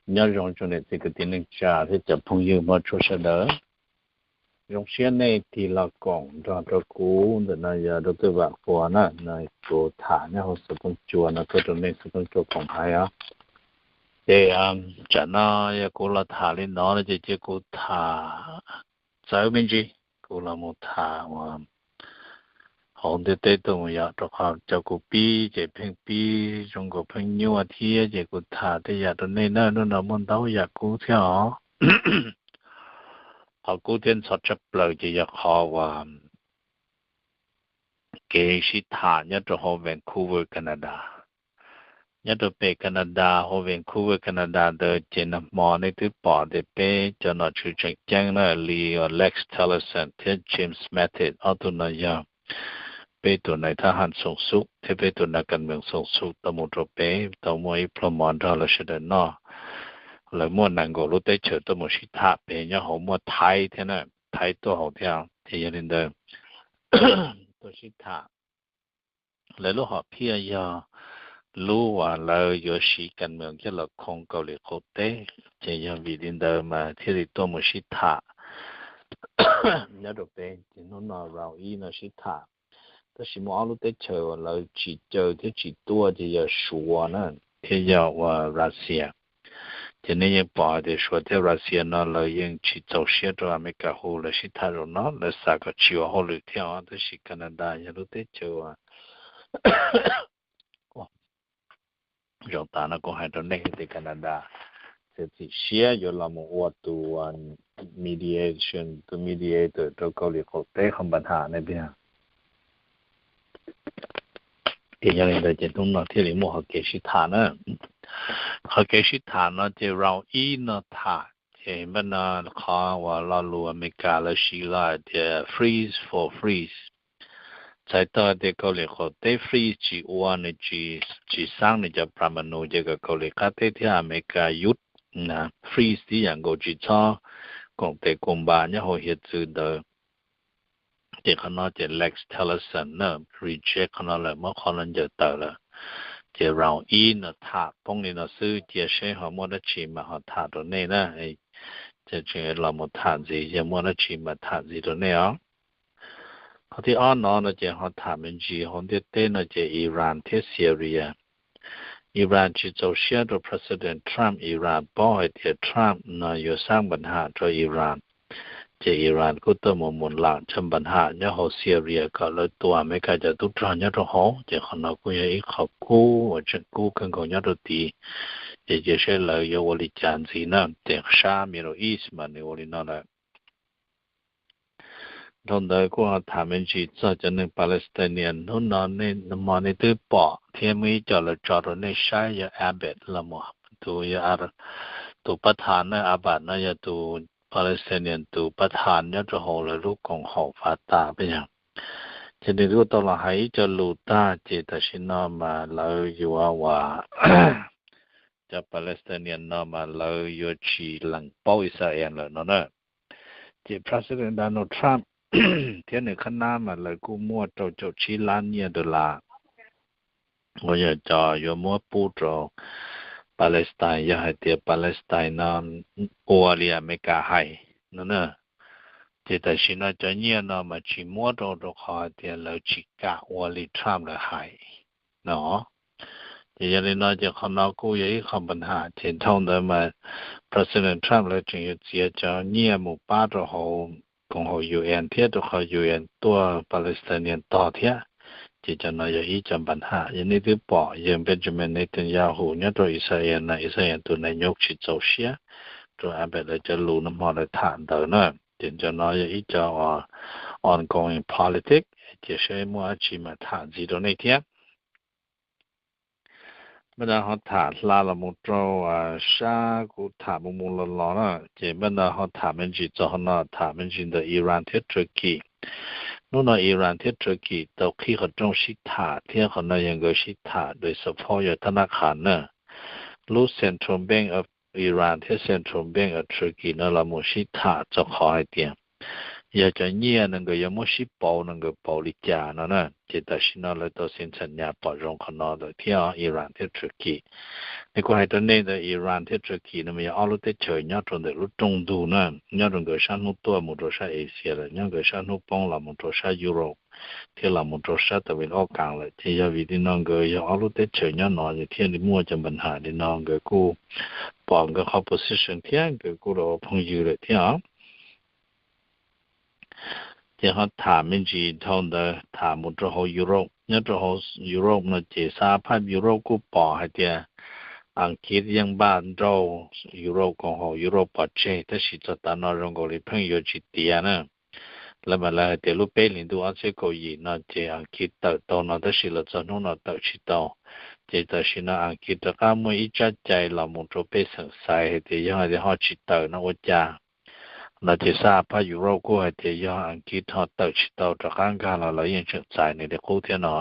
Nyob zoo tsoom niam txiv kwv tij neej tsa thiab cov phooj ywg Hmoob tshua sawv daws. Zoo siab nej tig los koom nrog rau kuv ntawm no yog rau twb vam quas na, no kuv tham nyob hauv xov tooj cua no tuaj rau nej xov tooj cua koom hais os. Ces tsam no yog kuv los tham li no no ces cia kuv tham txawv me ntsis, kuv los mus tham uas hauv ntiaj teb tuaj mus yom, rau qhov cov kuv pib ces pheej pib zoo nkaus pheej nyuaj thiab ces kuv tham tej yam rau nej na, hnub no muaj ntau yam kub thiab os. Qhov kub thiab ntxhov tshaj plaws ces yog qhov uas kev sib tham nyob rau hauv Vancouver, Canada. Nyob rau pem Canada, hauv Vancouver, Canada ntawd ces nag hmo nej twb pom tias peb cov nom tswv tseem ceeb na li Rex Tillerson thiab Jim Mattis ob tug no yog peb tus nais thab ham xoom xub thiab peb tus nas kas mees xoom xub tau mus rau pem tau muaj ib pluag mov nrog lawv sawv daws noj. Lawv muaj nees nkaum lub teb chaws tuaj mus sib tham pem, nyob hauv muaj Thaib thiab na, Thaib tuaj hauv thiab. Ces yog li ntawd tuaj sib tham. Lawv lub hom phiaj yog lub uas lawv yuav siv kas mees coj los khoo Kaus Lim qaum teb, ces yog vim li ntawd mas thiaj li tuaj mus sib tham nyob rau pem. Ces hnub no round ib no sib tham, tab sis muaj ob lub teb chaws uas lawv tsis caw thiab tsis tuaj ces yog Suav na thiab yog uas Russia. Ces nej yeej pom hais tias Suav thiab Russia no lawv yeej tsis txaus siab rau Amelikas hu lawv sib tham zaum no, lawv xav kom tsis ua hauj lwm thiab os. Tab sis Canada yog lub teb chaws uas zaum tas no kuv hais rau nej tias Canada txiav txim siab yuav los mus ua tus mediation, tus mediator rau Kaus Lim qaum teb qhov npa ham ne tiag. Ces yog li ntawd ces hnub no thiaj li muaj qhov kev sib tham na. Qhov kev sib tham no ces round ib no tham ces npaj no qhov uas lo lus Amelikas lawv siv los hais tias freeze for freeze. Txhais tau hais tias Kaus Lim qaum teb freeze tsis ua nws tsis xaab nws cov plas ma nus ces kom Kaus Lim qab teb thiab Amelikas yub freeze tib yam nkaus tsis txhob koom tes koom npas nyob hauv hiav txwv ntawd. Ces qhov no ces Rex Tillerson na reject qhov no lawm, muab qhov no ncaws tawm lawm. Ces round ib no tham poob li no xwb, cia seb ho muaj dab tsi mas ho tham rau nej na. Ces tseem los mus tham ntxiv, yog muaj dab tsi mas tham ntxiv rau nej os. Qhov thib ob no no ces ho tham me ntsis hauv ntiaj teb no ces Iran thiab Syria. Iran tsis txaus siab rau President Trump, Iran paub hais tias Trump no yuav xaab npa ham rau Iran. Ces Iran kuj tuaj mus mus lam cov npa ham nyob hauv Syria kom lawv tua Amelikas cov tub rog nyob rau hauv. Ces qhov no kuj yog ib qho kub uas tseem kub kawg nkaus nyob rau tid. Ces cia seb lawv yuav ua li cas ntxiv na. Ces sab Middle East mas nws ua li no lawm. Dhau ntawd kuj ho tham me ntsis txog cov neeg Palestinian. Hnub no hmo nej twb pom thiab muaj ib co lawv tso rau nej saib yog Abbott los mus, tus yog tus pab thas na, Abbott no yog tus Palestinian tus pab thas nyob rau hauv lawv lub koom haum Fatah peb yog. Ces nws kuj tau los hais ib co lus tag ces tam sim no mas lawv yuav uas cov Palestinian no mas lawv yuav tsis lees paub Israel lawm no na. Ces President Donald Trump thiab nws qhab nab mas lawv kuj muaj rau caum tsib lab nyiaj dollar uas yog cov yuav muab pub rau Palestine yog hais tias Palestine no ua li Amelikas hais no na. Ces tam sim no cov nyiaj no mas tsis muab rau rau qhov hais tias lawv tsis kam ua li Trump lawv hais no. Ces yog li no ces qhov no kuj yog ib qho npa ham. Ces dhau ntawd mas President Trump lawv tseem yuav txiav cov nyiaj mus pab rau hauv koom haum U N thiab rau qhov U N tuaj Palestinian tog thiab. Ces cov no yog ib co npa ham. Yog nej twb pom yawg Benjamin Netanyahu nyob rau Israel na, Israel tus nais nyob tsis txaus siab rau Abbott lawv cov lus nag hmo lawv tham ntawd na. Ces cov no yog ib co ongoing politics, cia seb muaj dab tsi mam tham ntxiv rau nej thiab. Npaj no ho tham hla los mus rau sab kuv tham mus mus los los na, ces npaj no ho tham me ntsis txog qhov no, tham me ntsis ntawm Iran thiab Turkey. Hnub no Iran thiab Turkey tau qhib qhov rooj sib tham thiab qhov no yog nkawd sib tham lawv support yog thab nab qhas na. Lub Central Bank of Iran thiab Central Bank of Turkey no los mus sib tham txog qhov hais tias yog cov nyiaj no nkawd yuav muab sib pauv no nkawd pauv li cas no na. Ces tam sim no lawv tau xeev txheem nyas pom zoo qhov no lawm thiab os, Iran thiab Turkey. Nej kuj hais rau nej ntawd, Iran thiab Turkey no mas yog ob lub teb chaws nyob rau ntawm lub rooj ntug na, nyob rau nkawd sab hnub tuaj mus rau sab Asia lawm, nyob nkawd sab hnub poob los mus rau sab Europe thiab los mus rau sab tawm vim ob kaas lawm. Ces yog vim li no nkawd yog ob lub teb chaws nyob no ces thiaj li muaj cov npa nham li no, nkawd kuj pom nkawd qhov position thiab nkawd kuj los ua phooj ywg lawm thiab os. Ces ho tham me ntsis dhau ntawd tham mus rau hauv Europe. Nyob rau hauv Europe no ces xab phab Europe kuj pom hais tias Askiv yeej npaj nrauj Europe koom haum Europe pov tseg, tab sis txog tav no zoo nkaus li pheej yuav tsis tiav na. Lawv mas lawv hais tias lub peb hlis ntuj ob txhiab kaum yim no ces Askiv tawm tau no, tab sis los txog hnub no tawm tsis tau. Ces tam sim no Askiv rov qab muaj ib tsab cai los mus rau pej xeem xaiv hais tias yog hais tias ho tsis tawm no ua cas no ces xab phab Europe kuj hais tias yog Askiv ho tawm tsis tau rov qab nkag los lawv yeej tseem txais nws li qub thiab no.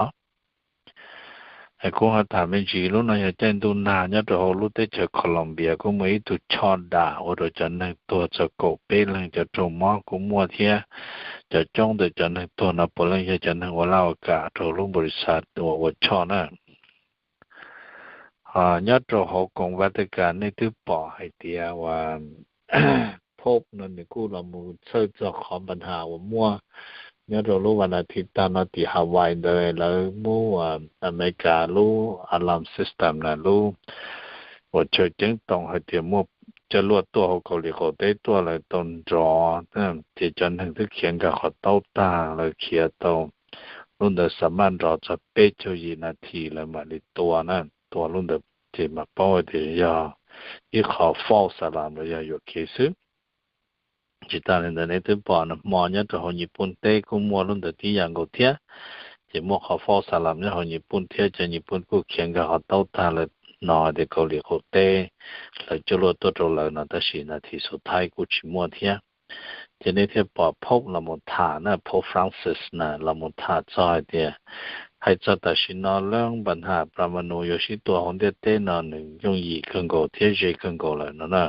Kuv ho tham me ntsis, lub no yog caij ntuj nag nyob rau hauv lub teb chaws Colombia kuj muaj ib tug choj dam ua rau cov neeg tuag txog kaum peb leeg, cov raug mob kuj muaj thiab. Cov coob ntawm cov neeg tuag no puav leej yog cov neeg ua laj ua kam rau lub npaus lis xaj uas ua choj na. Nyob rau hauv koom Vatican nej twb pom hais tias uas Pope no nws kuj los mus txhawj txog qhov npa nham uas muaj nyob rau lub vas nas thib tag no tim Hawaii ntawd, lawv muab Amelikas lub alarm system na, lub uas chaw ceeb toom hais tias muaj cov luaj tuaj hauv Kaus Lim qaum teb tuaj lawv tau nrov, ces cov neeg twb khiav nkag qhov taub tag, lawv khiav tau lub ntawd xa maj nrov txog peb caug yim nas this lawv mam li tua na, tua lub ntawd ces mam paub tias yog ib qho false alarm los yog yuam kev xwb. Tsis tas li ntawd nej twb pom nag hmo nyob rau hauv Nyij Pooj teb kuj muaj lub ntawd tib yam nkaus thiab. Ces muaj qhov false alarm nyob hauv Nyij Pooj thiab, cov Nyij Pooj kuj khiav nkag qhov taub tag, lawv hnov tias Kaus Lim qaum teb lawv coj luaj tuaj rau lawv no, tab sis nas this xub thaib kuj tsis muaj thiab. Ces nej thiaj pom Pope los mus tham na, Pope Francis na los mus tham txog hais tias, hais txog tam sim no lub npa nham plas ma nus yuav sib tua hauv ntiaj teb no nws yooj yim kawg nkaus thiab ze kawg nkaus lawm no na.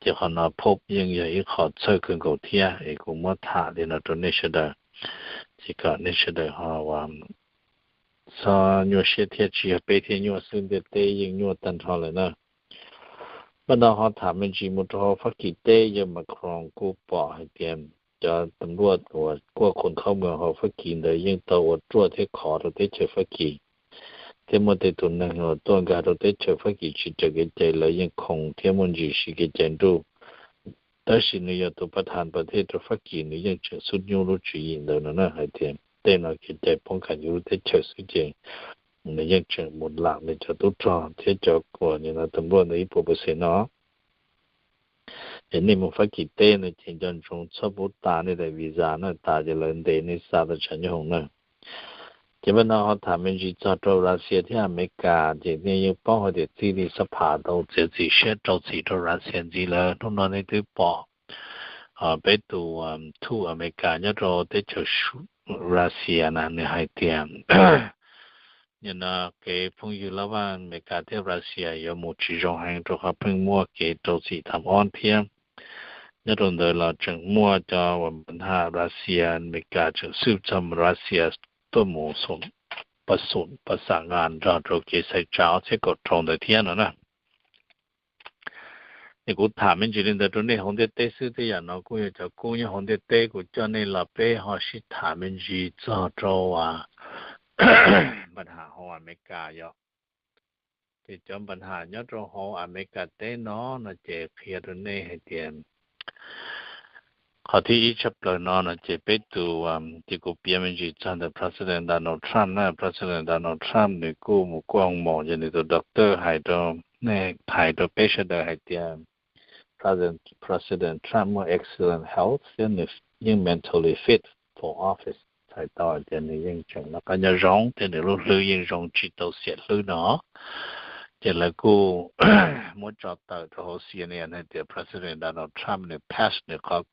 Ces qhov no Pope yeej yog ib qho txhawj kawg nkaus thiab es kuv muab tham li no rau nej sawv daws, ces kom nej sawv daws ho txhob nyuaj siab thiab, tsis yog peb thiaj nyuaj xwb, ntiaj teb yeej nyuaj tag nrho lawm na. Pab no ho tham me ntsis mus rau hauv Fab Kis teb, yawg Macron kuj pom hais tias cov tam luaj uas kuaj khoos khaub moos hauv Fab Kis ntawd yeej tau ua ruaj thiab khov rau teb chaws Fab Kis, thiab muaj tej tus neeg uas tuaj nkag rau teb chaws Fab Kis tsis raws kev cai lawv yeej khoom thiab muaj ntsis siv kev cai nruj. Tab sis nws yog tus pas thas pas thej rau Fab Kis, nws yeej tseem xub nyub lub tswv yim ntawd no na, hais tias tej no kev cai poob kas yus lub teb chaws xwb ces nws yeej tseem mus lam nws cov tub rog thiab cov uas nim no tus npluaj ntawd ib puas percent no. Es nej mus Fab Kis teb no ces nco ntsoov txhob pub tas nej daim visa na, tas ces lawv ntes nej xa tau tshav nyob hoom na. Ces pab no ho tham me ntsis txog rau Russia thiab Amelikas, ces nej yeej paub hais tias txij li xab phas tau txiav txim siab rau txim rau Russia ntxiv lawm. Hnub no nej twb pom peb tus thuj Amelikas nyob rau teb chaws Russia na, nws hais tias nim no kev phooj ywg laj vaj Amelikas thiab Russia yuav mus tsis zoo heev rau qhov pheej muaj kev rau txim tham ob thiab. Nyob rau ntawd los tseem muaj cov uas npa nham Russia Amelikas tseem xwb txog Russia tuaj mus pas xum pas xam nqa nrog rau kev xaiv tsa ob txhiab kaum rau ntawd thiab no na. Es kuv tham me ntsis li ntawd rau nej hauv ntiaj teb xwb, tej yam no kuj yog cov kub nyob hauv ntiaj teb, kuv coj nej los peb ho sib tham me ntsis txog rau npa nham hauv Amelikas yom. Ces cov npa nham nyob rau hauv Amelikas teb no no ces qhia rau nej hais tias qhov thib ib tshaj plaws no no ces peb tus, ces kuv piav me ntsis txog ntawm President Donald Trump na. President Donald Trump nws kuj mus kuaj hoo maum, ces nws tus doctor hais rau, hais rau peb sawv daws hais tias President, President Trump muaj excellent health thiab nws yeej mentally fit for office, txhais tau hais tias nws yeej tseem noj qab nyob zoo thiab nws lub hlwb yeej zoo tsis tau xiam hlwb no. Ces lawv kuj muab tso tawm rau hauv C N N hais tias President Donald Trump nws pass nws qhov,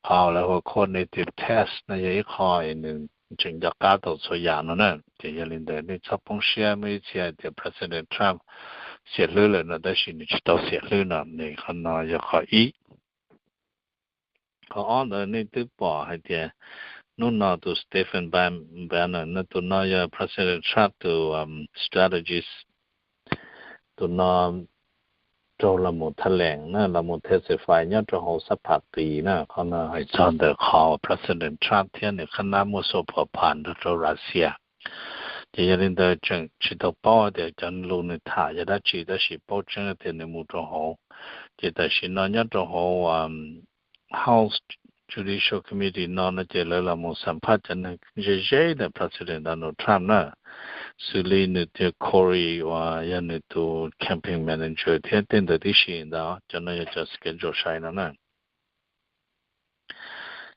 qhov lawv hu ua cognitive test no yog ib qho nws tseem nco qab tau txhua yam no na. Ces yog li ntawd nej txhob poob siab, muaj ib txhia hais tias President Trump xiam hlwb lawm no tab sis nws tsis tau xiam hlwb no, nws qhov no yog qhov ib. Qhov ob ntawd nej twb pom hais tias hnub no tus Stephen Bannon no, tus no yog President Trump tus strategist, tus no raug los mus thaj lees na, los mus testify nyob rau hauv xab pham qis na. Qhov no hais txog ntawm qhov President Trump thiab nws qhab nab muaj xua phom phas nrog rau Russia. Ces yog li ntawd tseem tsis tau paub tias cov lus nws tham yog dab tsi, tab sis paub tseeb tias nws mus rau hauv. Ces tam sim no nyob rau hauv House Judicial Committee no no ces lawv los mus xam phaj cov neeg ze ze ntawm President Donald Trump na, xws li nws tus Corey uas yog nws tus campaign manager thiab tej ntawd tib si ntawd. Cov no yog cov schedule sai no na.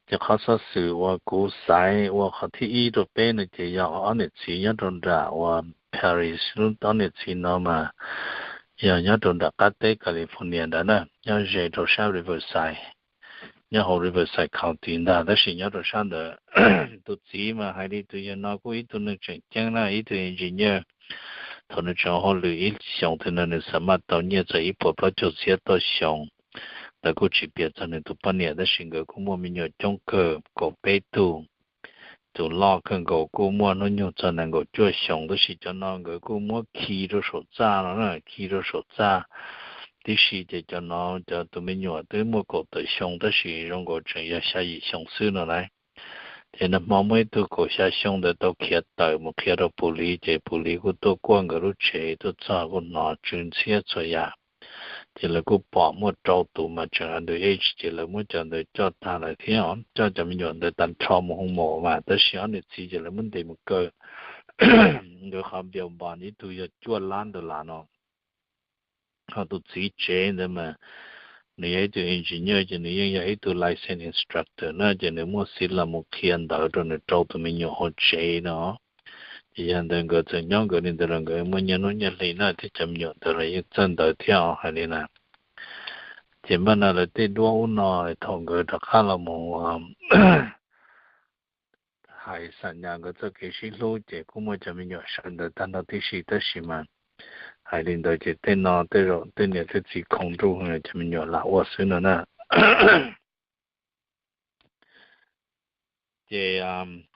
Ces qhov xov xwm uas kuv xaiv ua qhov thib ib rau peb no ces yog ob niam txiv nyob rau nram uas Paris. Lub ob niam txiv no mas yog nyob rau nram qab teb California ntawd na, nyob ze rau sab Riverside, nyob hauv Riverside County ntag, tab sis nyob rau sab ntawd. Tus txiv mas hais li tus yawg no kuj ib tug neeg tseem ceeb na, ib tug engineer. Thaum nws tseem hauj lwm ib xyoos twg no nws xa maj tau nyiaj txog ib puas plaub caug txhiab toj xyoo. Lawv kuj tsis piav txog nws tus poj niam, tab sis nkawd kuj muaj me nyuam coob kawg kaum peb tug. Tus loj kawg nkaus kuj muaj hnub nyoog txog nees nkaum cuaj xyoos, tab sis cov no nkawd kuj muab khi rau saum txaj no na, khi rau saum txaj tib si. Ces cov no cov tus me nyuam twb muaj kaum tawm xyoo tab sis zoo nkaus tseem yog xya yim xyoo xwb no lauj. Ces nag hmo muaj ib tug kaum xya xyoo ntawd tau khiav tawm mus qhia rau pus lis, ces pus lis kuj tuaj kuaj nkawd lub tsev tuaj txog kuj hnov tsw ntxhiab txhua yam. Ces lawv kuj pom muaj rau tus mas tseem under age, ces lawv muab cov ntawd coj tag lawm thiab, coj cov me nyuam ntawd tag nrho mus hoo maum mas, tab sis ob niam txiv ces lawv muab ntes mus kaw. Nkawd qhov bail bond ib tug yog cuaj lab dollar no. Ho tus txiv tsev ntawd mas nws yog ib tug engineer, ces nws yeej yog ib tug license instructor na, ces nws muaj xiv los mus qhia ntawv rau nws rau tus me nyuam hauv tsev no. Ces yog ntawd nkawd txawm nyob nkawd li ntawd los nkawd muaj nyiaj hnub nyiaj hli na, thiab cov me nyuam ntawd los yeej txawj ntawv thiab os, hais li na. Ces npaj no lawv tej duab ub no thaum nkawd rov qab los mus hais xam nyas nkawd txoj kev sib hlub ces kuj muaj cov me nyuam sawv ntawd tag nrho tib si, tab sis mas hais li ntawd ces tej no tej zaum tej niam tej txiv khoom nruj, cov me nyuam lam ua xwb no na. Ces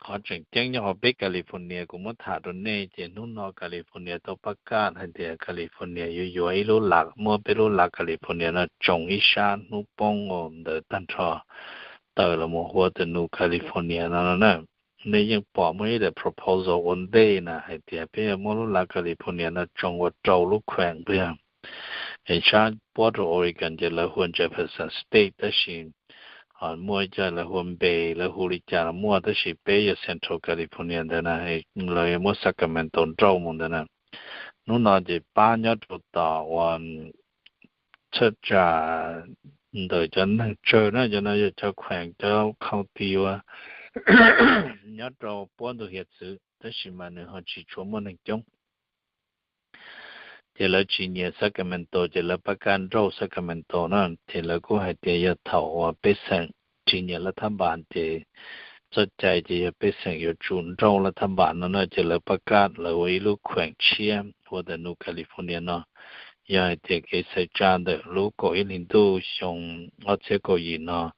qhov tseem ceeb nyob hauv peb California kuv muab tham rau nej, ces hnub no California tau pab kaj hais tias California yuav yuav ib lub lav, muab peb lub lav California no tsoo ib sab hnub poob ntawd tag nrho, tawm los mus hu ua the new California no na. Nej yeej pom muaj ib daim proposal ua ntej na hais tias peb yuav muab lub lav California no tsoo ua rau lub khueem, yog sab puab rau Oregon ces lawv hu ua Jefferson State, tab sis ho muaj cov lawv hu ua npe, lawv hu li cas los muaj, tab sis peb yog Central California ntawd na, lawv yuav muab Sacramento nrauj mus ntawd na. Hnub no ces pab nyob rau tom uas txhaj tsam ntawm cov neeg tsawg na, cov no yog cov khueem cov county uas nyob rau puab ntug hiav txwv, tab sis mas nws ho tsis tshua muaj neeg coob. Ces lawv tsis nyiam Sacramento, ces lawv pab kaj nrauj Sacramento na. Ces lawv kuj hais tias yog thaum uas pej xeem tsis nyiam laj thab npas, ces txoj cai ces yog pej xeem yuav tsum nrauj laj thab npas no na. Ces lawv pab kaj lawv ua ib lub khueem tshiab hu ua the new California no. Yog hais tias kev xaiv tsa ntawm lub kaum ib hlis ntuj xyoo ob txhiab kaum yim no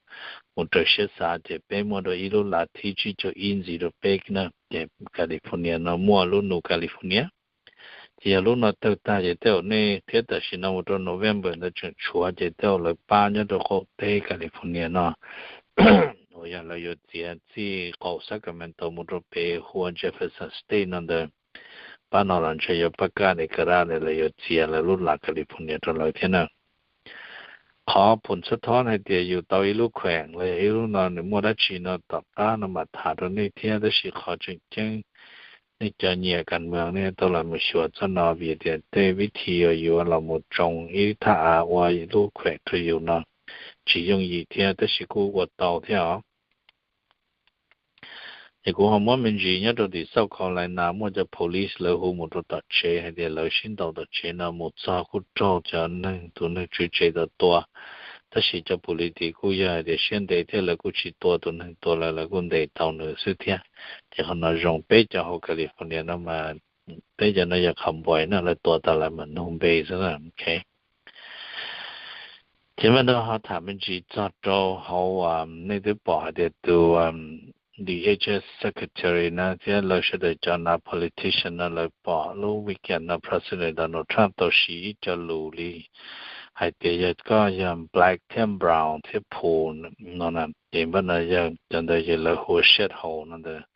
mus raws siab xav, ces peb muaj dua ib lub lav thib tsib caug ib ntxiv rau peb na, ces California no muaj lub new California. Ces yog lub no tawg tag ces tej zaum nej thiab tam sim no mus rau November ntawd tseem tshuav, ces tej zaum lawv pab nyob rau qaum teb California no uas yog lawv yuav txiav txij qaum Sacramento mus rau pem hu ua Jefferson State no ntawd. Pab no los ntshe yuav pab kaj ne ka raj ne, lawv yuav txiav lawv lub lav California rau lawv thiab na. Qhov phum txhua thob hais tias yus tau ib lub khueem los yog ib lub no nws muaj dab tsi no tom qab no mam tham rau nej thiab, tab sis qhov tseem ceeb nej cov nyiam kas moos nej tau los mus xyuas txoj no, vim tias tej vib thi uas yuav los mus tsoo ib thaj av ua lub khueem rau yus no tsis yooj yim thiab, tab sis kuj ua tau thiab os. Ces kuv ho muab me ntsis nyob rau tim South Carolina, muaj cov police lawv hu mus rau tom tsev hais tias lawv sib ntaus tom tsev no, mus txog kuj raug cov neeg, tus neeg tswv tsev tau tua. Tab sis cov police kuj yog hais tias siab ntev thiab lawv kuj tsis tua tus neeg tua lawv, lawv kuj ntes tau nws xwb thiab. Ces qhov no zoo peb cov hauv California no mas, peb cov no yog cowboy na, lawv tua tau lawv mam nug npe xwb na. Ces mas no ho tham me ntsis txog rau hauv, nej twb pom hais tias tus DHS secretary no thiab lawv sawv daws cov nav politician no lawv pom lub weekend no President Donald Trump tau siv ib co lus li hais tias yog koj yog black thiab brown thiab poor no na, ces npaj no yog cov ntawd ces lawv hu ua shithole no ntawd.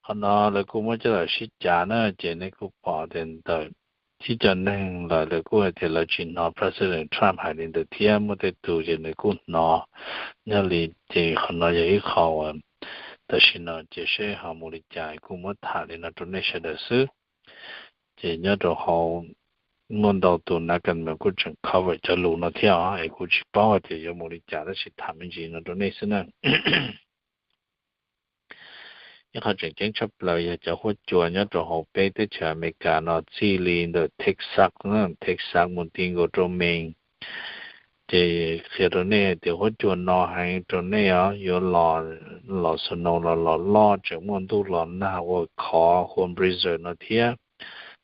Qhov no lawv kuj muab coj los sib cav na, ces nej kuj pom tias ntawm tib co neeg lawv, lawv kuj hais tias lawv tsis hnov President Trump hais li ntawd thiab, muaj tej tus ces nws kuj hnov nyob li. Ces qhov no yog ib qho uas tam sim no ces seb ho mus li cas, kuj muab tham li no rau nej sawv daws xwb. Ces nyob rau hauv muaj ntau tus nav kas mas kuj tseem cover cov lus no thiab os, es kuv tsis paub hais tias yuav mus li cas, tab sis tham me ntsis no rau nej xwb na. Ib qho tseem ceeb tshaj plaws yog cov huab cua nyob rau hauv peb teb chaws Amelikas no, txij li ntawm Texas, Texas mus ti nkaus rau Maine, ces qhia rau nej tias huab cua no heev rau nej os, yuav los, los snow los los loj, tseem muaj ntuj los nag ua khov hu ua blizzard no thiab,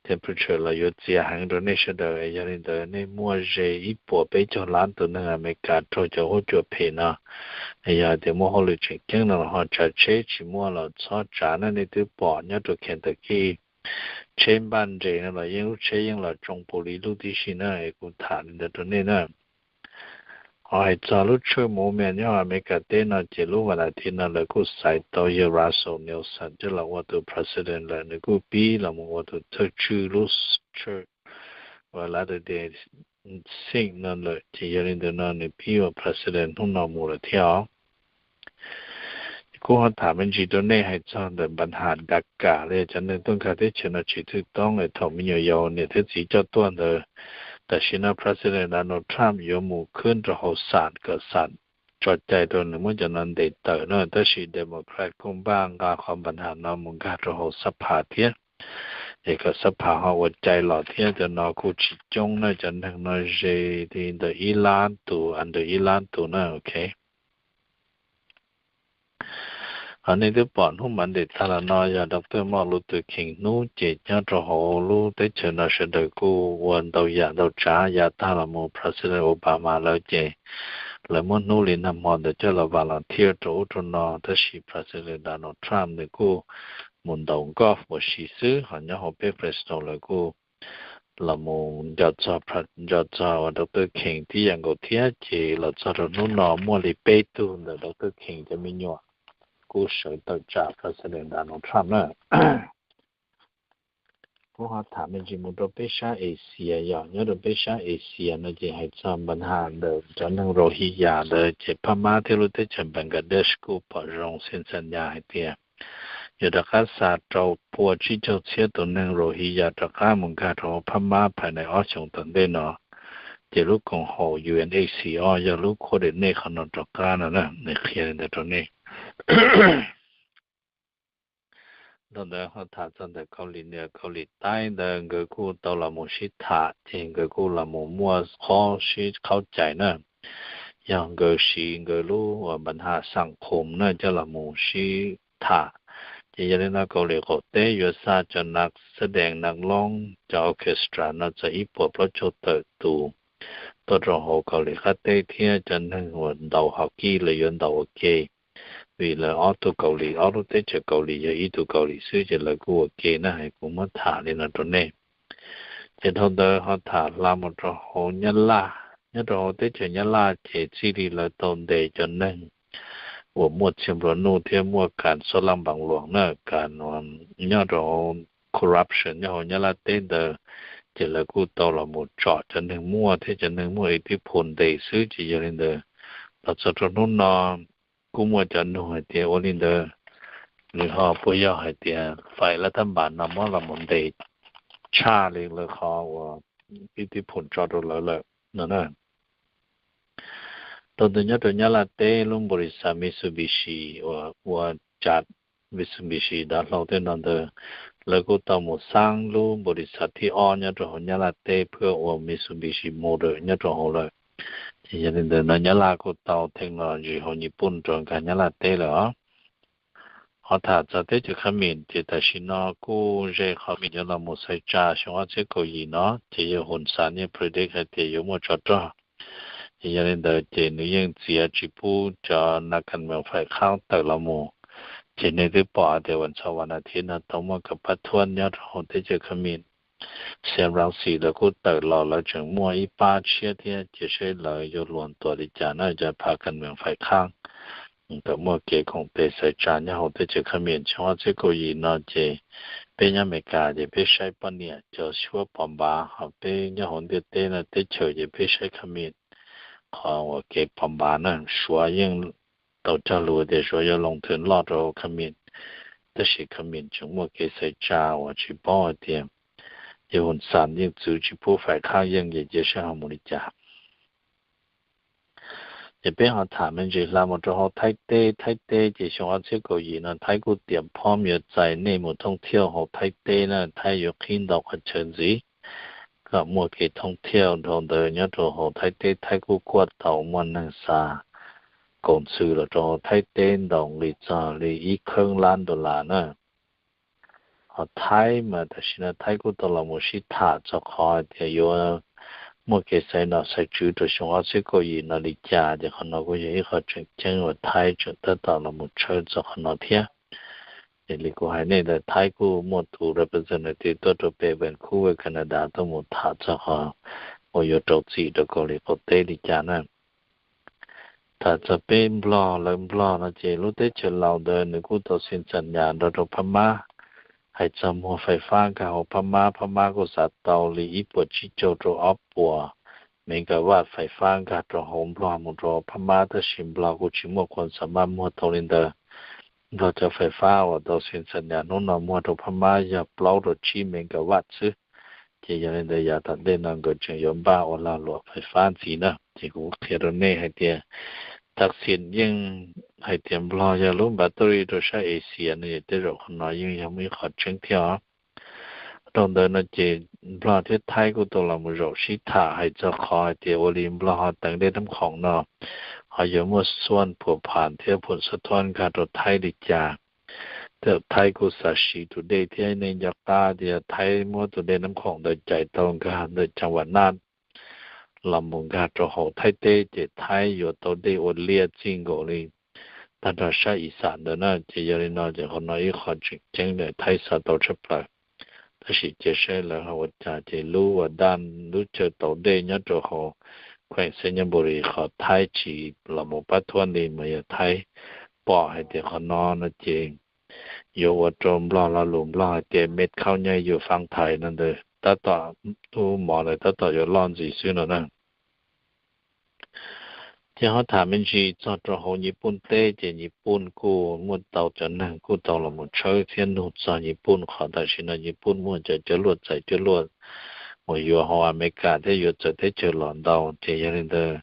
temperature los yuav txias heev rau nej sawv daws. Yog li ntawd nej muaj ze ib puas peb caug lab tus neeg Amelikas raug cov huab cua phem no. Yog hais tias muaj hauj lwm tseem ceeb no los ho tsav tsheb, tsis muaj los txhob tsav na. Nej twb pom nyob rau Kentucky tsheb npaj nres no los yeej lub tsheb yeej los tsoo pus li lub tib si na, es kuv tham li ntawd rau nej na. Ho hais txog lub tshwj movement nyob Amelikas teb no ces lub vas thib no lawv kuj xaiv tau yawg Russell Nelson coj los ua tus president lawm, nws kuj pib los mus ua tus thawj tswj lub church uas Latter-day Saint no lawm, ces yog li ntawd no nws pib ua president hnub no mus lawm thiab os. Kuv ho tham me ntsis rau nej hais txog ntawm npa nham DACA los yog cov neeg tuaj nkag teb chaws no tsis thwj toob es thaum me nyuam yaus niam thiab txiv coj tuaj ntawd. Tam sim no President Donald Trump yuav mus khwb rau hauv xam kom xam tso cai rau nws muab cov no ntes tawm na, tab sis Democrat kuj npaj nqa qhov npa nham no mus nkag rau hauv xab phas thiab, es kom xab phas ho ua cai los thiab. Cov no kuj tsis coob na, cov neeg no ze li ntawm ib lab tus, under ib lab tus na, ok. Ho nej twb pom hnub Monday tag los no yog Doctor Martin Luther King hnub, ces nyob rau hauv lub teb chaws no sawv daws kuj ua ntau yam ntau tsav yav tag los mus President Obama lawv ces lawv muab hnub li nag hmo ntawd coj los volunteer rau ub rau no, tab sis President Donald Trump nws kuj mus ntaus golf ua si xwb. Ho nyob hauv peb Fresno lawv kuj los mus nco txog, nco txog uas Doctor King tib yam nkaus thiab, ces los txog rau hnub no muaj li peb tug ntawm Doctor King cov me nyuam kuj sawv tawm tsam President Donald Trump na. Kuv ho tham me ntsis mus rau peb sab Asia, yog nyob rau peb sab Asia no ces hais txog npa nham ntawm cov neeg Rohingya ntawd ces Phab Mab thiab lub teb chaws Bangladesh kuj pom zoo xees xas nyas hais tias yuav rov qab xa rau pua tsib caug txhiab tus neeg Rohingya rov qab mus nkag rau hauv Phab Mab phais nees ob xyoos tom ntej no. Ces lub koom haum U N H C R yog lub coordinate qhov no rov qab no na, nws qhia li ntawd rau nej. Dhau ntawd ho tham txog ntawm Kaus Lim Niam Kaus Lim Taib ntawd, nkawd kuj tau los mus sib tham, ces nkawd kuj los mus muaj qhov sib qhaub cais na. Yog nkawd siv nkawd lub uas npa nham xam khoom na coj los mus sib tham. Ces yog li no Kaus Lim qaum teb yuav xa cov nas xab dees nas loob cov orchestra no txog ib puas plaub caug tawm tus tuaj rau hauv Kaus Lim qab teb thiab cov neeg uas ntaus hockey lawv yuav ntaus ua ke. Vim lawv ob tug Kaus Lim, ob lub teb chaws Kaus Lim yog ib tug Kaus Lim xwb ces lawv kuj ua ke na, kuv muab tham li no rau nej. Ces dhau ntawd ho tham hla mus rau hauv Nyab Laj. Nyob rau hauv teb chaws Nyab Laj ces txij li lawv tau ntes cov neeg uas muaj txia nplua nuj thiab muaj kas xob laj npaas luam na, kas nyob rau hauv corruption nyob hauv Nyab Laj teb ntawd, ces lawv kuj tau los mus tsom cov neeg muaj thiab cov neeg muaj ib tib phu ntes xwb. Ces yog li ntawd los txog rau hnub no kuj muaj cov nug hais tias ua li ntawd nws ho puas yog hais tias fais lab thab npas no muab los mus ntes tshaj li lawv qhov uas ib tib phu tso rau lawv lawm no na. Dhau ntawd nyob rau Nyab Laj teb lub npaus lis xav Mitsubishi uas ua cas Mitsubishi dav hlau tej no ntawd, lawv kuj tau mus xaab lub npaus lis xav thib ob nyob rau hauv Nyab Laj teb phwb ua Mitsubishi Motor nyob rau hauv lawm. Ces yog li ntawd no Nyab Laj kuj tau technology hauv Nyij Pooj rau nkag Nyab Laj teb lawm os. Qhov tham txog teb chaws Khab Mis ces tam sim no kuj ze qhov Khab Mis yuav los mus xaiv tsa xyoo ob txhiab kaum yim no ces yawg Hun Sen yeej predict hais tias yuav muaj tsov rog. Ces yog li ntawd ces nws yeej txiav tsis pub cov nas kas mees faim qhab tawm los mus. Ces nej twb pom tias ua ntxhov vas nas thiv no tau muaj kas pab thuab nyob rau hauv teb chaws Khab Mis, Sam Rainsy lawv kuj tawm los, lawv tseem muaj ib pab tshiab thiab, cia saib lawv yuav luag tuam li cas na, cov phab kas mees faim qhab kom muaj kev koom tes xaiv tsa nyob hauv teb chaws Khab Mis. Xyoo ob txhiab kaum yim no ces peb nyob Amelikas ces peb saib poj niam cov suab pov npav, ho peb nyob hauv ntiaj teb no teb chaws ces peb saib Khab Mis, qhov uas kev pov npav na. Suav yeej tau cog lus tias Suav yuav loo thwm loj rau Khab Mis, tab sis Khab Mis tseem muaj kev xaiv tsa uas tsis paub hais tias yog Hun Xas yeej txwv tsis pub faim qhab yeej ces cia saib ho mus li cas. Ces peb ho tham me ntsis hla mus rau hauv Thaib teb. Thaib teb ces xyoo ob txhiab kaum yim no Thaib kuj tiam phob yuav txais nej mus thoob thiauj hauv Thaib teb na. Thaib yuav qhib ntau qhov chaw ntxiv kom muaj kev thoob thiauj dhau ntawd nyob rau hauv Thaib teb. Thaib kuj kuaj tau muaj neeg xa kaum ntxhw los rau hauv Thaib teb ntau li txog li ib kheeb lab dollar na. Ho Thaib mas tam sim no Thaib kuj tau los mus sib tham txog qhov hais tias yuav muaj kev xaiv nom xaiv tswv rau xyoo ob txhiab kaum yim no li cas, ces qhov no kuj yog ib qho tseem ceeb uas Thaib tseem tab tom los mus tshawb txog qhov no thiab. Ces li kuv hais nej ntawd, Thaib kuj muaj tus representative tuaj rau pem Vancouver, Canada tuaj mus tham txog qhov uas yuav rau txim rau Kaus Lim qaum teb li cas na. Tham txog peb Nplog, lawv Nplog no ces lub teb chaws laus ntawd nws kuj tau xees xam nyas nrog rau Phab Mab hais txog muag faim fab nkag hauv Phab Mab. Phab Mab kuj xav tau li ib puas tsib caug rau ob puas megawatt faim fab nkag rau hauv Nplog mus rau Phab Mab, tab sis Nplog kuj tsis muaj qhua xa maj muag tau li ntawd. Nplog cov faim fab uas tau xees xam nyas hnub no muag rau Phab Mab yog plaub rau tsib megawatt xwb. Ces yog li ntawd yav tom ntej no nkawd tseem yuav npaj ua lag luam faim fab ntxiv na. Ces kuv qhia rau nej hais tias, tam sim yeej hais tias Nplog yog lub npav tauj ri rau sab Asia no, tej zaum qhov no yeej yog muaj ib qhov tseeb thiab os. Rau ntawd no ces Nplog thiab Thaib kuj tau los mus zaum sib tham hais txog qhov hais tias ua li Nplog ho teev dej Nab Khoom no ho yuav muaj xuaj phuam pham thiab phum xab thuab nkag rau Thaib li cas. Thaib kuj xav siv tus dej thiab, nej nco qab tias Thaib muab tus dej Nab Khoom ntawd cais tau nkag ntawm Cam Vam Naj los mus nkag rau hauv Thaib teb, ces Thaib yuav tau dej ua liaj txij nkaus li tag nrho sab Ixas ntawd na. Ces yog li no ces qhov no ib qho tseem ceeb ntawm Thaib xav tau tshaj plaws. Tab sis cia saib lawv ho ua cas, ces lub uas daj lub chaw tau dej nyob rau hauv kheem Xais Nyas Npus Lis qhov Thaib tsis los mus pab thuab li mas yog Thaib pom hais tias qhov no no ces yuav ua rau Nplog lo lus Nplog hais tias mej khaub nyaj yuav faab thais no ntawd tab tom, lub mov ntawd tab tom yuav loj ntxiv xwb no na. Ces ho tham me ntsis txog rau hauv Nyij Pooj teb, ces Nyij Pooj kuj muaj tau cov neeg kuj tau los mus tshawb thiab nug txog Nyij Pooj qhov tam sim no Nyij Pooj muaj cov coj luaj txais coj luaj mus yuav hauv Amelikas thiab yuav txawv teb chaws los ntau. Ces yog li ntawd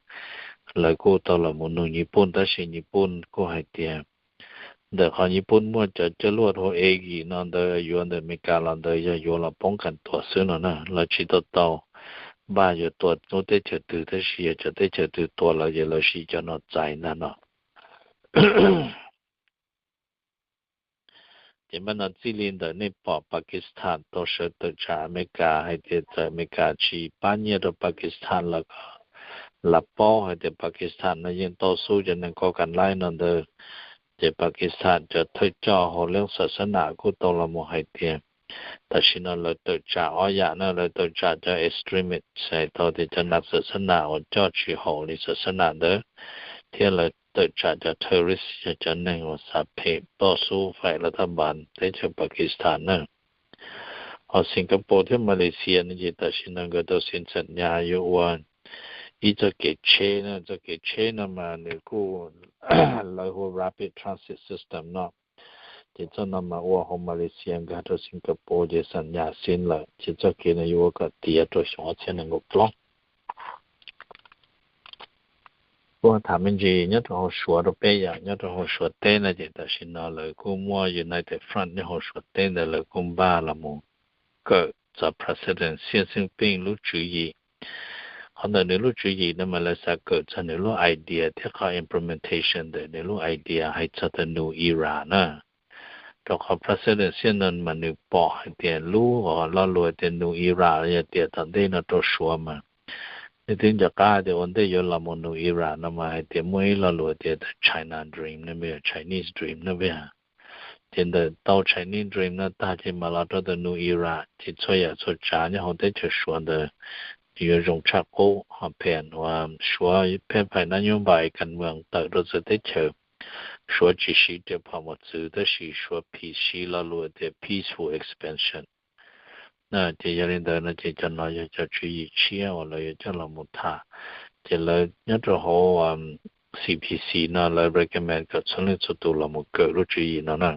lawv kuj tau los mus nug Nyij Pooj, tab sis Nyij Pooj kuj hais tias ntawm qhov Nyij Pooj muaj cov coj luaj hauv Aegis no ntawd yuav ntawm Amelikas los ntawd yog yuav los poob kas tuam xwb no na. Lawv tsis tau tau npaj yuav tua lub teb chaws twg, tab sis yog cov teb chaws twg tua lawv ces lawv siv cov no txais ntag no. Ces npaj no txij li ntawm nej pom Pakistan tau sawv tawm tsam Amelikas hais tias txawm Amelikas tsis pab nyiaj rau Pakistan los kom lawv paub hais tias Pakistan no yeej tau xub cov neeg koj kam laib no ntawd. Ces Pakistan cov thawj coj hauv lub xab xab nam kuj tau los mus hais tias tam sim no lawv tawm tsam ob yam na, lawv tawm tsam cov extremist, hais tau tias cov nas xab xab nam uas coj tsis haum li xab xab nam ntawd, thiab lawv tawm tsam cov terrorist, yog cov neeg uas xav phem toj xub faim lav thaj npas teb chaws Pakistan na. Ho Singapore thiab Malaysia no ces tam sim no nkawd tau xees xam nyas yuav ua ib txoj kev tsheb na. Txoj kev tsheb no mas nws kuj, lawv hu ua rapid transit system no. Ces txoj no mas ua hauv Malaysia nkag rau Singapore ces xam nyas xees lawm, ces txoj kev no yuav ua kom tiav rau xyoo ob txhiab nees nkaum plaub. Kuj tham me ntsis nyob rau hauv Suav rau peb yam. Nyob rau hauv Suav teb no ces tam sim no lawv kuj muaj United Front nyob hauv Suav teb ntawd, lawv kuj npaj los mus kawm txog President Xi Jinping lub tswv yim. Qhov ntawm nws lub tswv yim no mas lawv xav kawm txog nws lub idea thiab qhov implementation ntawm nws lub idea hais txog the new era na. Rau qhov President Xi no mas nws pom hais tias lub uas lo lus tias new era los yog tiam tom ntej no rau Suav mas Leej twg nco qab tias ua ntej yuav los mus nug Iraq no mas hais tias muaj ib lo lus tias the China Dream no, Chinese Dream no. Ces ntawm tau Chinese Dream no tag ces mam los rau ntawm nug Iraq, ces txhua yam txhua tsav nyob hauv teb chaws Suav ntawd yuav zoo tshaj qub. Ho pheej uas Suav pheej phais nab nyob npais kas mees tawm rau txawv teb chaws, Suav tsis siv riam phom mos txwv tab sis Suav phim siv lo lus tias peaceful expansion. Ces yog li ntawd no ces cov no yog cov tswv yim tshiab uas lawv yuav coj los mus tham. Ces lawv nyob rau hauv C P C no lawv recommend kom txhua leej txhua tus los mus kawm lub tswv yim no na.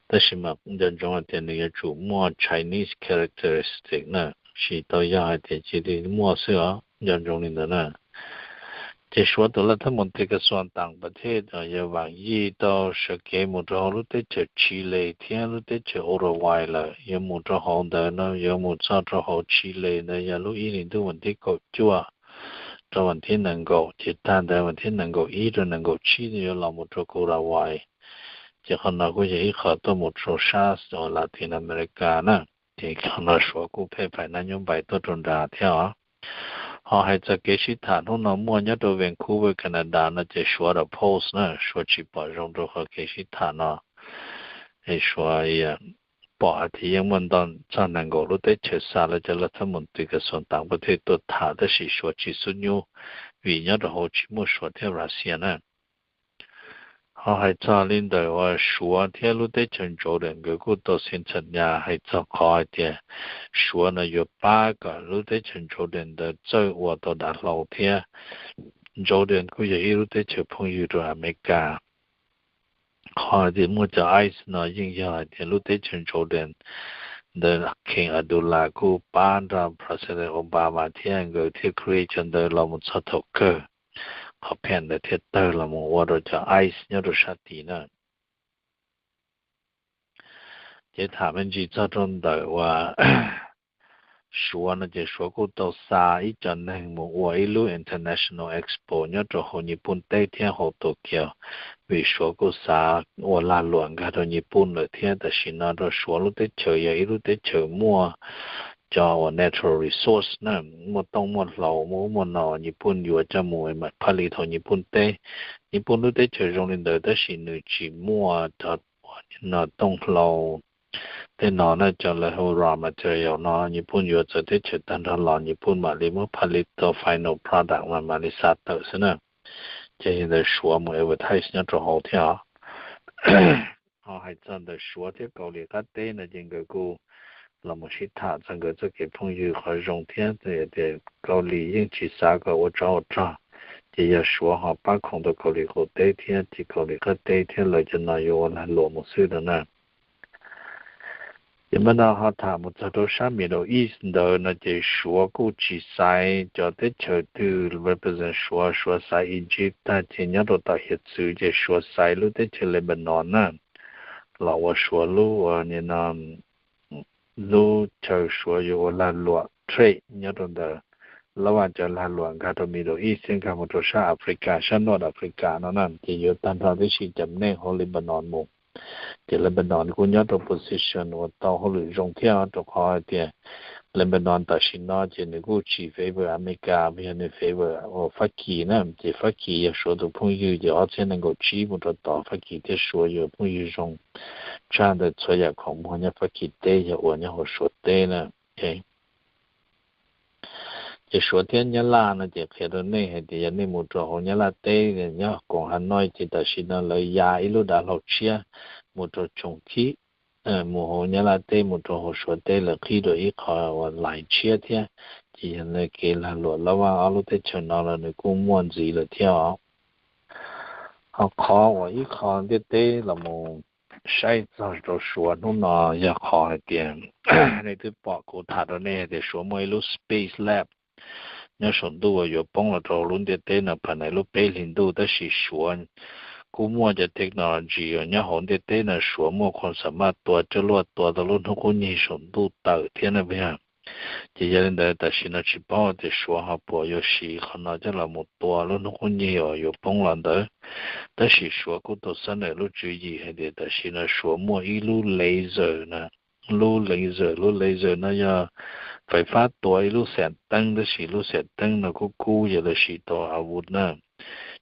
Tab sis mas nco ntsoov hais tias nws yuav tsum muaj Chinese characteristic na, tsis tau yog hais tias cia li muaj xwb os, nco ntsoov li ntawd na. Ces Suav tus laj thab mus tis kas xuas tas pas thej yog vaam yij tau sawv kev mus rau hauv lub teb chaws Chile thiab lub teb chaws Uruguay lawm, yuav mus rau hauv ntawd no yuav mus txog rau hauv Chile ntawd yog lub ib hlis ntuj vas thib kaum cuaj rau vas thib nees nkaum, ces tag ntawd vas thib nees nkaum ib rau nees nkaum tsib yuav los mus rau Uruguay. Ces qhov no kuj yog ib qho tuaj mus rau sab uas Latin America na. Ces qhov no Suav kuj pheej phais nab nyob npais tuaj rau nrad thiab os. Ho hais txog kev sib tham hnub no muaj nyob rau Vancouver, Canada no ces Suav The Post na, Suav tsis pom zoo rau qhov kev sib tham no. Es Suav pom hais tias yeej muaj ntau txog nees nkaum lub teb chaws xa lawv cov laj thab mus tis kas xuas tas pas thej tuaj tham tab sis Suav tsis xub nyub vim nyob rau hauv tsis muaj Suav thiab Russia na. Ho hais txog li ntawm uas Suav thiab lub teb chaws Jordan nkawd kuj tau xees txham nyas hais txog qhov hais tias Suav no yuav pab kom lub teb chaws Jordan ntawd txawj ua tau dav hlau thiab. Jordan kuj yog ib lub teb chaws phooj ywg rau Amelikas. Qhov hais tias muaj cov ICE no yeej yog hais tias lub teb chaws Jordan ntawd King Abdullah kuj pab nrog President Obama thiab nkawd thiaj create cov ntawd los mus txog thaum kawg qhov pham ntawd thiaj tawg los mus ua rau cov ICE nyob rau sab tid na. Ces tham me ntsis txog rau ntawm uas Suav no ces Suav kuj tau xa ib co neeg mus ua ib lub International Expo nyob rau hauv Nyij Pooj teb thiab hauv Tokyo, vim Suav kuj xav ua lag luam nkag rau Nyij Pooj lawm thiab. Tam sim no rau Suav lub teb chaws yog ib lub teb chaws muaj cov uas natural resource na, muaj tooj muaj hlau muaj ub muaj no, Nyij Pooj yuav coj mus mam phaj li thaum Nyij Pooj teb. Nyij Pooj lub teb chaws zoo li ntawd tab sis nws tsis muaj cov no tooj hlau tej no na, cov lawv hu raw material no Nyij Pooj yuav txawv teb chaws tag nrho los Nyij Pooj mam li muab phaj li tau final product mas mam li xa tawm xwb na. Ces yog ntawd Suav mus advertise nyob rau hauv thiab os. Ho hais txog ntawm Suav thiab Kaus Lim qab teb no ces nkawd kuj los mus sib tham txog nkawd txoj kev phooj ywg qhov zoo thiab tias Kaus Lim yeej tsis xav kom ua tsov ua rog, ces yog Suav ho pab khoom tau Kaus Lim qaum teb thiab ces Kaus Lim qab teb thiab lawv cov no yuav ua lag luam mus xwb no na. Ces mas no ho tham mus txog rau sab Middle East ntawd no ces Suav kuj tsis xaiv cov teb chaws twg represent Suav, Suav xaiv Egypt tag ces nyob rau tom hiav txwv ces Suav xaiv lub teb chaws Lebanon na los ua Suav lub ua ni no lub chaw Suav yuav ua lag luam trade nyob rau ntawd, lab vaj cov lag luam nkag rau Middle East thiab nkag mus rau sab Africa, sab North Africa no na ces yuav tag nrho tib si cov neeg hauv Lebanon mus. Ces Lebanon kuj nyob rau position uas tau hauj lwm zoo thiab rau qhov hais tias Lebanon tam sim no ces nws kuj tsis favor America, yog nws favor uas Fab Kis na, ces Fab Kis yog Suav tus phooj ywg ces ob txhiab nees nkaum tsib mus rau tod Fab Kis thiab Suav yuav phooj ywg zoo tshaj ntawd txhua yam khoom muag nyob Fab Kis teb yog ua nyob hauv Suav teb na. Ces Suav thiab Nyab Laj no ces qhia rau nej hais tias yog nej mus rau hauv Nyab Laj teb nyob koom Hanoi ces tam sim no lawv ya ib lub dav hlau tshiab mus rau Tshoos Khib, mus hauv Nyab Laj teb mus rau hauv Suav teb lawv qhib rau ib qho uas lais tshiab thiab. Ces yog kev lag luam lab vaj ob lub teb chaws no los nws kuj muaj ntxiv lawm thiab os. Ho qhov uas ib qho ntiaj teb los mus saib txog rau Suav hnub no yog qhov hais tias nej twb pom kuv tham rau nej hais tias Suav muaj ib lub space lab nyob saum ntuj uas yuav poob los rau lub ntiaj teb no pham nais lub peb hlis ntuj, tab sis Suav kuj muaj cov technology uas nyob hauv ntiaj teb no Suav muaj khuam xam maj tua coj luaj tua tau lub hnub qub nyig saum ntuj tawm thiab na. Ces yog li ntawd tam sim no tsis paub tias Suav ho puas yuav siv qhov no coj los mus tua lub hnub qub nyig uas yuav poob los ntawd. Tab sis Suav kuj tau xab nawm lub tswv yim hais tias tam sim no Suav muaj ib lub laser na, lub laser, lub laser no yog fais fab tua ib lub xeem teeb, tab sis lub xeem teeb no kuj kub yog lawv siv tau a vuv na.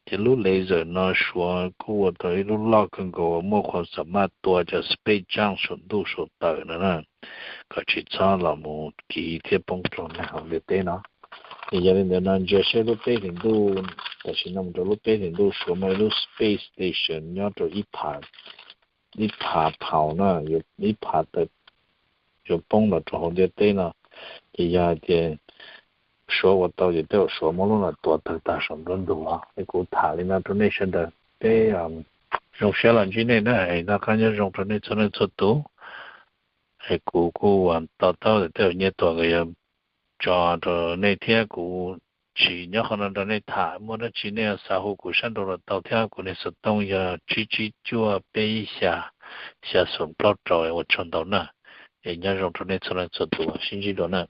Ces lub laser no Suav kuj ua tau ib lub loj kawg nkaus uas muaj qhuas xa maj tua cov space junk saum ntuj saum tawm no na, kom tsis txhob los mus kiv thiab poob rau hauv ntiaj teb no. Es yog li ntawd no ntsia saib lub peb hlis ntuj, tam sim no mus rau lub peb hlis ntuj Suav muaj ib lub space station nyob rau ib phav, ib phav phaus na, ib phav tawm yuav poob los rau hauv ntiaj teb no. Ces yog hais tias Suav ua tau ces tej zaum Suav muab lub no tua tawg tag saum nruab ntug os. Es kuv tham li no rau nej sawv daws, peb zoo siab los ntsib nej na, es noj qab nyob zoo rau nej txhua leej txhua tus. Es kuv kuj ua to taub tias tej zaum Nyiaj Tuam nkawd yuav tso rau nej thiab, kuv tsis nyob qhov no nrog nej tham, muaj dab tsi nej xav hu kuv sab nraud los tau thiab. Kuv niag xov tooj yog tsib tsib cuaj peb ib xya xya xoom plaub rau. Ua tsaug ntau na, es nyob zoo rau nej txhua leej txhua tus, sib ntsib dua na.